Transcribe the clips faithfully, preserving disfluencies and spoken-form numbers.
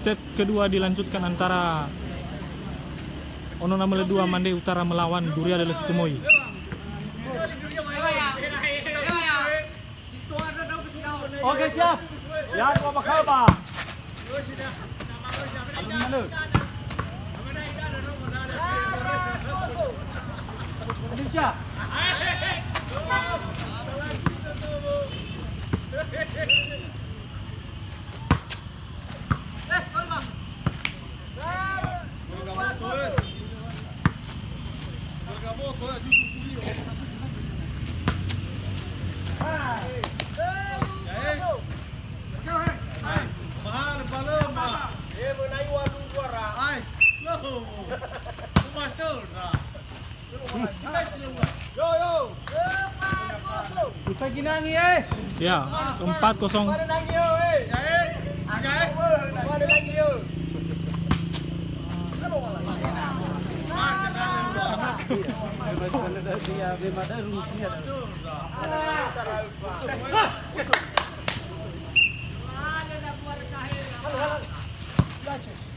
Set kedua dilanjutkan antara Ono Namele dua Mande Utara melawan Duria Dale Fitumoi. Oke, siap. Ya, dua bakal, Pak. Habis mana? Lincah. Kita ginangi, eh. Ya, empat kosong.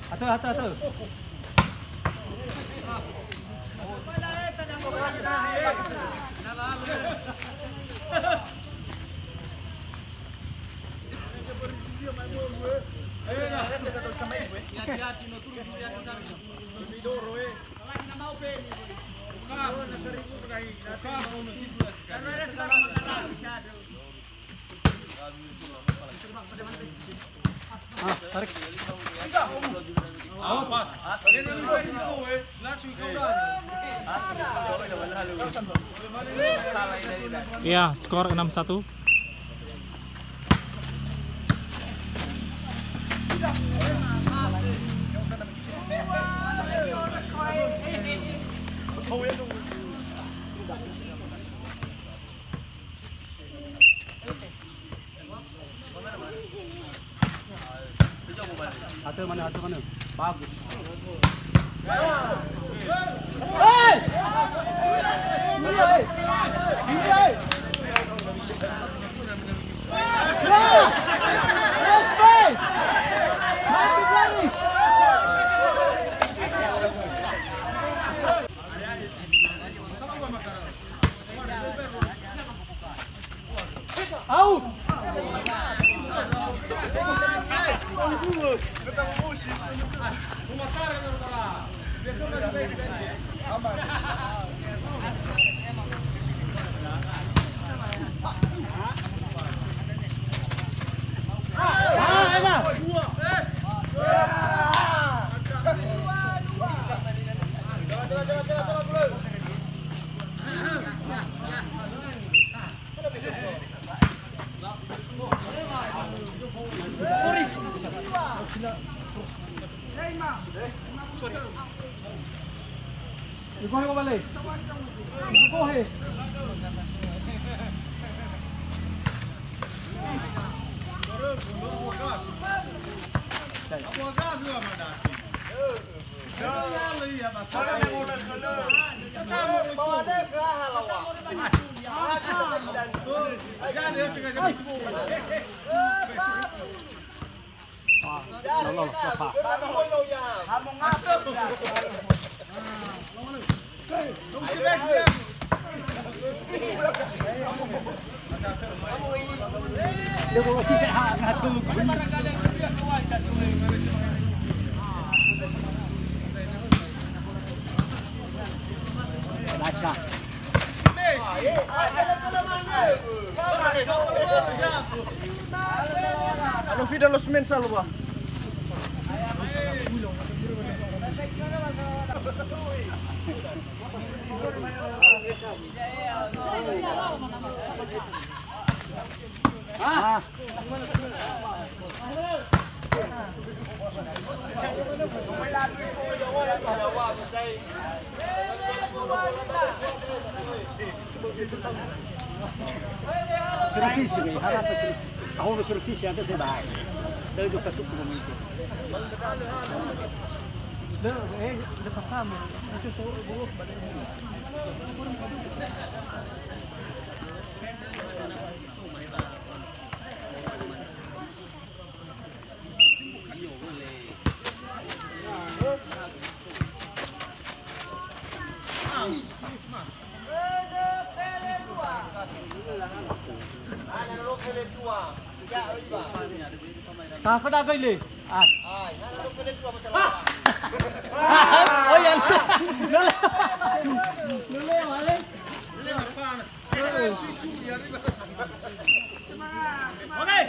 Atau, atau, atau. Ah, tarik. Ya, skor enam satu. Atau mana, atau mana? Bagus. Hei! Hei! Hei! Ya! Respect! Mati garis! Au! Ah, enak. Ikohe, Bale. Ikohe. Lo fida lo smen salwa. Ah. Servisi, harap servisi. Tahu servisi ada saya baik. Dari dokter tuh komentar. Lö, eh, lö fakamu. Acu so, bu, balik. Tafe da goi le. Ah. Oh ya. Lele. Lele, wale. Oke.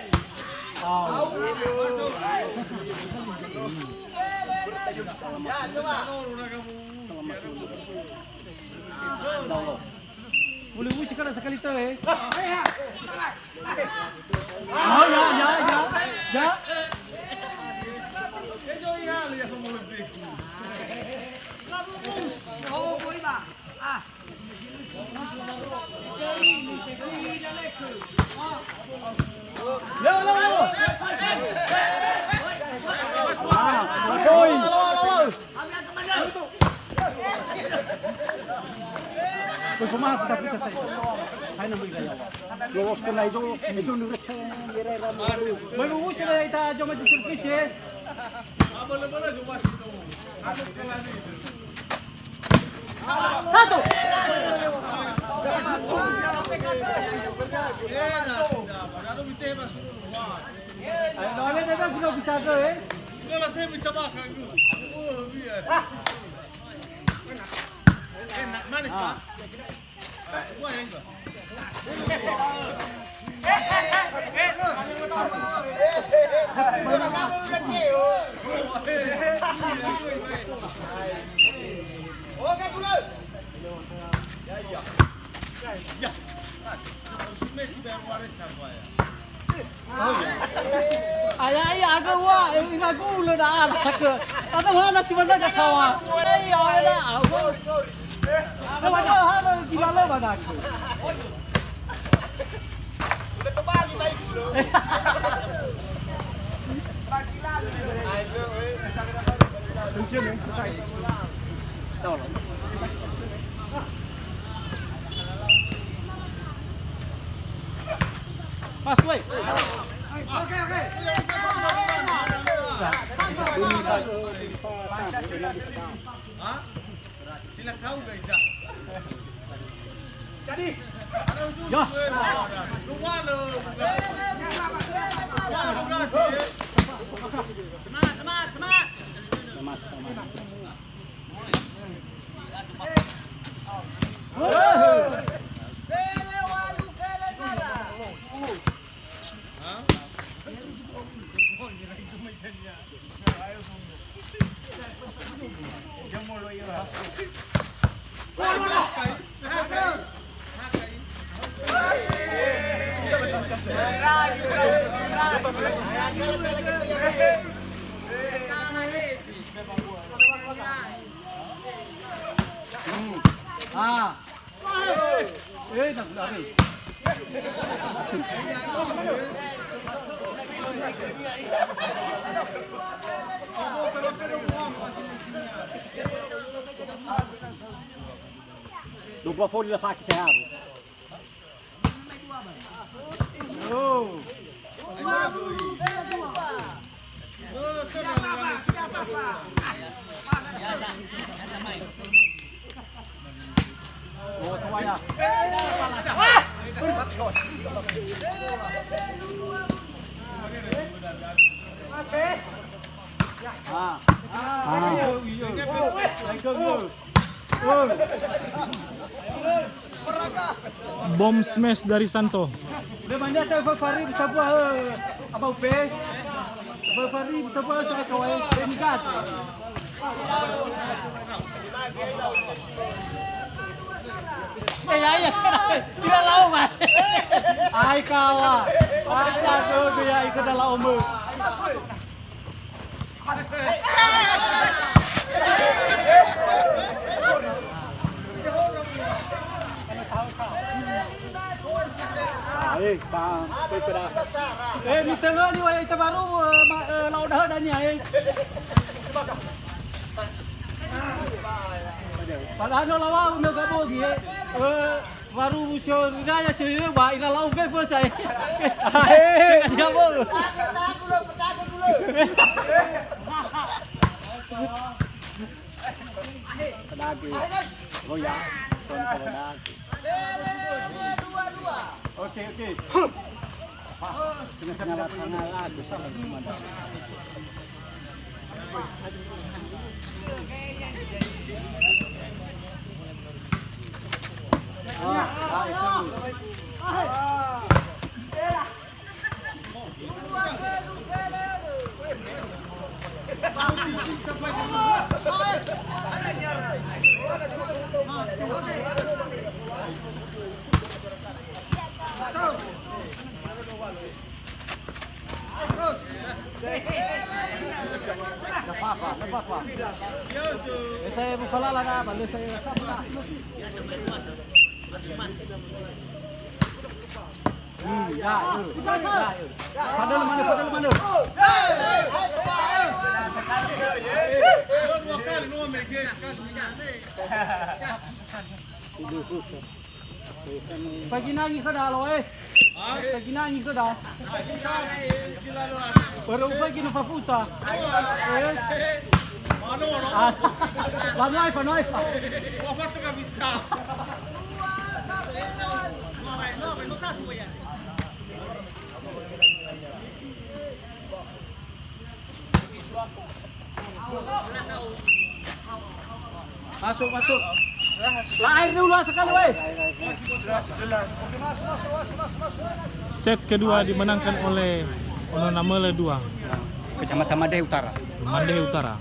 Boleh uji kana sekali tu, eh. Oh, ya, ya, ya, ya. Leo, leo, leo. Ah, oi. Oi, kumaha kita, kita saya. Hai, nama kita, ya Allah. Lolos kena itu, itu nurut saya, ya, ya, ya. Baru usir ya, kita jom aja servis, ya. Satu. Ayo, doa, doa, doa, guna bisa, doa, eh. Enak, manis, Pak. Aya, aya, aga ua, eh, ina gula da ala ke. Ada mana cuma ada kawa. Eh, ya, ada aku. Ada mana ada di dalam ada aku. Udah terbalik lagi dulu. Tension, eh. Tahu lah. Pas, weh. Oke, oke. Hah? Sila tahu, guys, ya. Jadi. Ya. Semangat, semangat, semangat. Semangat, semangat. Ah. Eh, na, na, eh. Dua puluh foli la faki saya. Oh. Ah. Ah. Bom smash dari Santo. Udah banyak saya Fahri bisa buah, eh, Abang Upe. Abang Fahri bisa buah saya kawai. Lenggat. Eh, ya, ya. Tidak lau, Mas. Ai, kawa. Ada tu, ya, ikut dalam umur. Eh, pa, pa, pa. Eh, mitengoni wa ita baru, eh, ma, eh, lau dahö dania, eh. Padahal no lawa uno gabogi, eh. Eh, Waru sio raya sio ba ira lau fefe sai. Ae. Dia bo. Pedagi. Oh ya. Pedagi. Oke, oke. Tengah-tengah lapangan, aduh, salah cuma dah. Ah, ah, itu. Nggak apa-apa, nggak apa-apa. Eh, saya buka lala, nggak apa, saya. Hmm, ya, yuk. Ya, yuk. Fadil mana, Fadil mana? Dua kali, dua kali. Faginangi khöda, lo, eh. Hah? Faginangi khöda. Baru ufagi na fafuta. Eh? Ah, fanoefa, fanoefa. Masuk, masuk. Lahir dulu sekali, woi. Set kedua dimenangkan oleh Ono Namele dua. Kecamatan Mandehe Utara. Mandehe Utara.